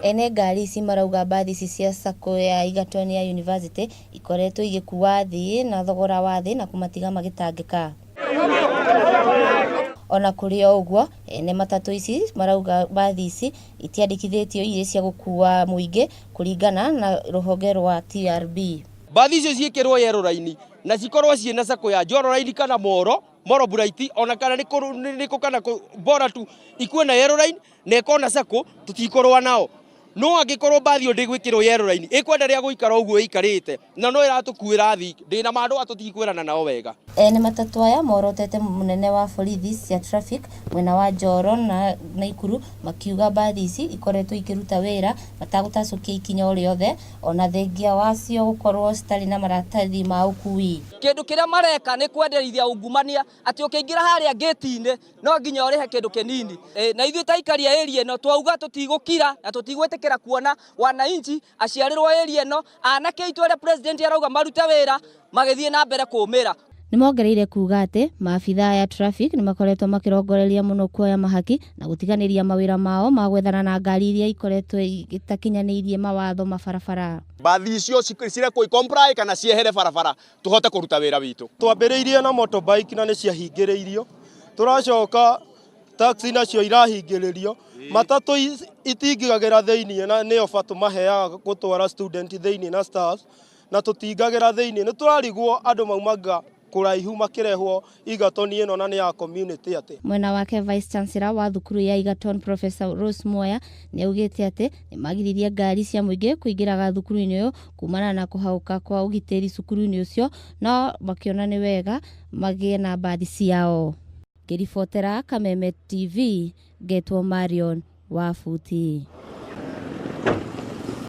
Ene ngari ici marauga mbathi ici cia Sacco ya Egerton ya University ikoretwo igĩkua athii na thogora wa thĩ na kũmatiga magĩtangĩka. Ona kũrĩ o ũguo, ene matatũ ici marauga mbathi ici itiandĩkithĩtio irĩ cia gũkua mũingĩ kũringana na rũhonge rwa TRB. Mbathi icio ciĩkĩrwo yellow line na cikorwo ciĩna Sacco ya Njoro line kana Moro Moro Bright, ona kana nĩ kũ kana kũ, bora tu ikuwe na yellow line na ĩkorwo na Sacco, tũtikũrũa nao. No angĩkorwo mbathi ĩyo ndĩgwĩkĩrwo yellow line, ĩkwenderea gũikara ũguo ĩikarĩte na no ĩratũkuĩra athii, ndĩna ma andũ aya tũtikwĩrana nao wega. Ene matatũ aya morotete mũnene wa borithi cia traffic mwena wa Njoro na Naikuru, makiuga mbathi ici ikoretwo ikĩruta wĩra matagũtacũkia ikinya o rĩothe, ona thengia wacio gũkorwo citarĩ na maratathi ma ũkui. Kĩndũ kĩrĩa mareka nĩ kwenderithia ungumania, atĩ ũkĩingĩra harĩa ngĩti-inĩ no nginya ũrĩhe kĩndũ kĩnini. Na ithuĩ ta aikari a area ĩno twauga tũtigũkira na tũtigwĩtĩkĩra kuona wananchi aciarĩrwo area ĩno, anake aitũ arĩa president arauga marute wĩra magĩthiĩ na mbere kũmĩra. Nĩ mongereire kuga atĩ maabithaa ya traffic nĩ makoretwo makĩrongoreria mũno kuoya mahaki na gũtiganĩria mawĩra mao ma gwethana na ngari iria ikoretwo itakinyanĩirie mawatho mabarabara. Mbathi icio cirekwo i-comply kana ciehere barabara tũhote kũruta wĩra witũ. Twambĩrĩirie na motorbike na nĩ ciahingĩrĩirio, tũracoka taxi nacio irahingĩrĩrio, matatũ itingĩgagĩra thĩiniĩ na nĩ oba tũmaheaga gũtwara student thĩiniĩ na staff na tũtingagĩra thĩiniĩ. Nĩ tũrarigwo andũ maumaga kũraihu makĩrehwo Egerton ĩno na nĩ ya community atĩ. Mwena wake, Vice Chancellor wa thukuru ya Egerton, Professor Rose Moya, nĩ augĩte atĩ nĩ magiririe ngari cia mũingĩ kũingĩraga thukuru-inĩ ũyũ kumana na kũhaũka kwa ũgitĩri cukuru-inĩ ũcio, no makĩona nĩ wega magĩe na mbathi ciao. Ngĩribotera Kameme TV, ngetwo Marion Wabuti.